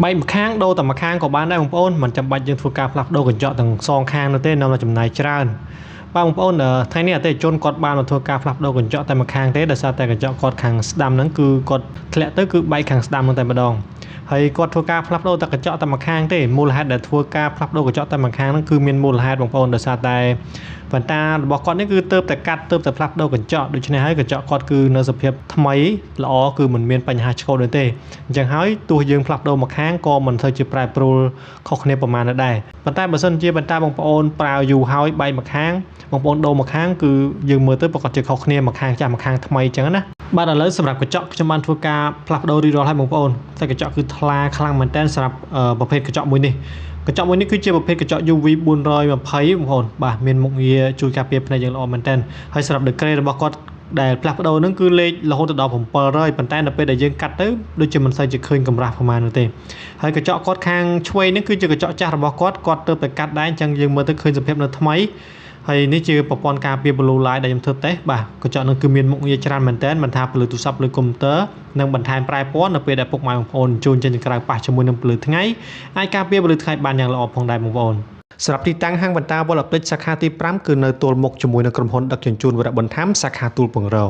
បែកម្ខាងដូរតែម្ខាងក៏បានដែរបងប្អូនមិនចាំបាច់យើងធ្វើការផ្លាស់ប្ដូរកញ្ចក់ទាំងសងខាងនោះទេនាំតែចំណាយច្រើនបាទបងប្អូនថ្ងៃនេះអតិថិជនគាត់បានមកធ្វើការផ្លាស់ប្ដូរកញ្ចក់តែម្ខាងទេដោយសារតែកញ្ចក់គាត់ខាងស្ដាំហ្នឹងគឺគាត់ធ្លាក់ទៅគឺបែកខាងស្ដាំហ្នឹងតែម្ដងហើយគាត់ធ្វើការផ្លាស់ប្ដូរតែកញ្ចក់តែម្ខាងទេមូលហេតុដែលធ្វើការផ្លាស់ប្ដូរកញ្ចក់តែម្ខាងហ្នឹងគឺមានមូលហេតុបងប្អូនដោយសារតែវ៉ែនតារបស់គាត់នេះគឺទៅតែកាត់ទៅតែផ្លាស់ប្ដូរកញ្ចក់ដូច្នេះហើយកញ្ចក់គាត់គឺនៅសភាពថ្មីល្អគឺមិនមានបញ្ហាឆ្កូតនោះទេអញ្ចឹងហើយទោះយើងផ្លាស់ប្ដូរម្ខាងក៏មិនធ្វើជាប្រែប្រួលខុសគ្នាប្រហែលដែរប៉ុន្តែបើសិនជាវ៉ែនតាបងប្អូនប្រើយូរហើយបែកម្ខាងបងប្អូនដូរម្ខាងគឺយើងមើលទៅប្រកាសជាខុសគ្នាម្ខាងចាស់ម្ខាងថ្មីអញ្ចឹងណាបាទឥឡូវសម្រាប់កញ្ចក់ខ្ញុំបានធ្វើការផ្លាស់ប្ដូររួចរាល់ហើយបងប្អូនតែកញ្ចក់គឺថ្លាខ្លាំងមែនទែនសម្រាប់ប្រភេទកញ្ចក់មួយនេះកញ្ចក់មួយនេះគឺជាប្រភេទកញ្ចក់ UV 420បងប្អូនបាទមានមុខងារជួយការពារភ្នែកយើងល្អមែនទែនហើយសម្រាប់ degree របស់គាត់ដែលផ្លាស់ប្ដូរហ្នឹងគឺលេខរហូតដល់700ប៉ុន្តែនៅពេលដែលយើងកាត់ទៅដូចជាមិនសូវជាឃើញកម្រាស់ប្រហែលនោះទេហើយកញ្ចក់គាត់ខាងឆ្វេងហ្នឹងគឺជាកញ្ចក់ចាស់របស់គាត់គាត់ទើបតែកាត់ដែរអញ្ចឹងយើងមើលទៅឃើញសភាពនៅថ្មីហើយនេះជាប្រព័ន្ធការពារ blue light ដែលខ្ញុំធ្វើតេស្តបាទកញ្ចក់នឹងគឺមានមុខងារច្រើនមែនទែនមិនថាពលឺទូរស័ព្ទឬកុំព្យូទ័រនិងបន្ថែមប្រែពណ៌នៅពេលដែលពុកម៉ែបងប្អូនជូនចេញទៅក្រៅប៉ះជាមួយនឹងពលឺថ្ងៃអាចការពារពលឺថ្ងៃបានយ៉ាងល្អផងដែរបងប្អូនសម្រាប់ទីតាំងហាងវ៉ែនតា World Optic សាខាទី5គឺនៅទល់មុខជាមួយនឹងក្រុមហ៊ុនដឹកជញ្ជូនវរៈបន្ថែមសាខាទួលពង្រោ